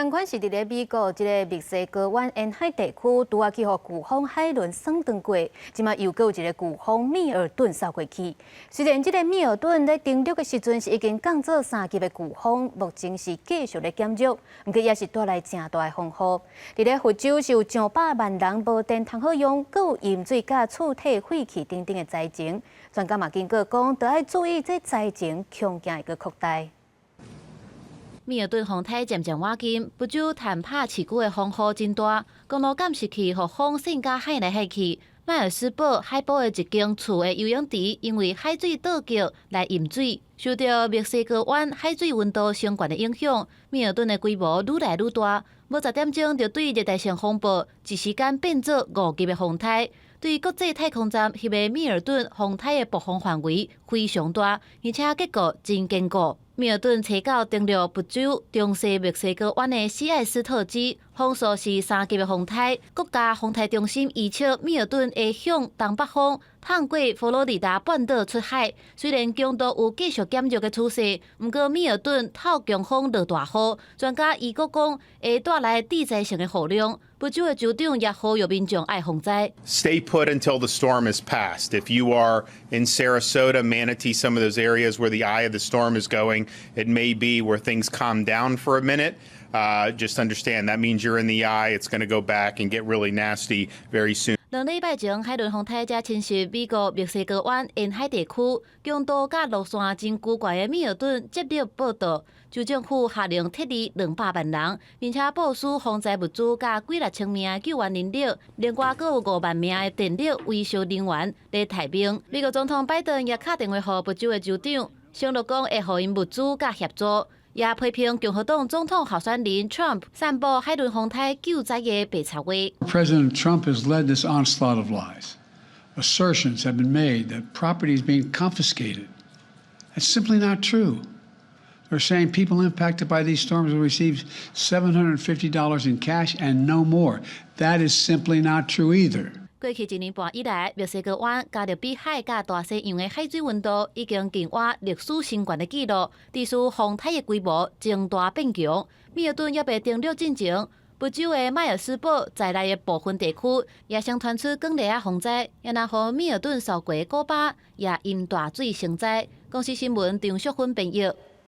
仝款是佇咧美國這个墨西哥灣沿海地區，拄仔去予颶風海倫掃轉過，這馬又閣有一個颶風密爾頓掃過去。雖然這个密爾頓咧登陸的時陣是已經降做三級的颶風，目前是繼續咧減弱，毋過也是帶來誠大的風雨。佇咧佛州是有上百萬人無電通好用，閣有淹水佮厝體廢去等等的災情。專家嘛警告講，著愛注意這災情恐驚會閣擴大。密爾頓風颱漸漸倚近，佛州坦帕市區的風雨真大，公路監視器予風扇甲海來海去。邁爾斯堡海埔的一間厝的游泳池，因為海水倒灌來淹水，受著墨西哥灣海水溫度升懸的影響，密爾頓的規模愈來愈大，無10點鐘就對熱帶性風暴一時間變做五級的風颱。對國際太空站翕的密爾頓風颱的暴風範圍非常大，而且結構真堅固。密爾頓初九登陸佛州中西墨西哥灣的西愛斯特茲，風速是三級的風颱。國家風颱中心預測密爾頓會向東北方，通過佛羅里達半島出海。雖然強度有繼續減弱的趨勢，毋過密爾頓透強風落大雨，專家預估講會帶來致災性的雨量。佛州的州長也呼籲民眾愛防災。 Stay put until the storm has passed. If you are in Sarasota, Manatee, some of those areas where the eye of the storm is going, it may be where things calm down for a minute. Just understand that means you're in the eye. It's going to go back and get really nasty very soon. 兩禮拜前，海倫風颱才侵襲美國墨西哥灣沿海地區，強度佮路線真古怪的密爾頓接連報道，州政府下令撤離200萬人，並且部署防災物資佮幾六千名救援人力，另外閣有5萬名的電力維修人員咧待命。美國總統拜登也敲電話予佛州的州長，承諾講會予𪜶物資佮協助。也批評共和黨總統候選人 Trump 散布海倫風颱救災的白賊話。 President Trump has led this onslaught of lies. Assertions have been made that property is being confiscated. That's simply not true. They're saying people impacted by these storms will receive $750 in cash and no more. That is simply not true either. 過去一年半以來，墨西哥灣、加勒比海佮大西洋的海水溫度已經近倚歷史新懸的紀錄，致使風颱的規模增大變強。密爾頓猶未登陸進前，佛州的邁爾斯堡在內的部分地區也先傳出捲螺仔風災，也若予密爾頓掃過古巴，也因大水成災。公視新聞張淑芬編譯。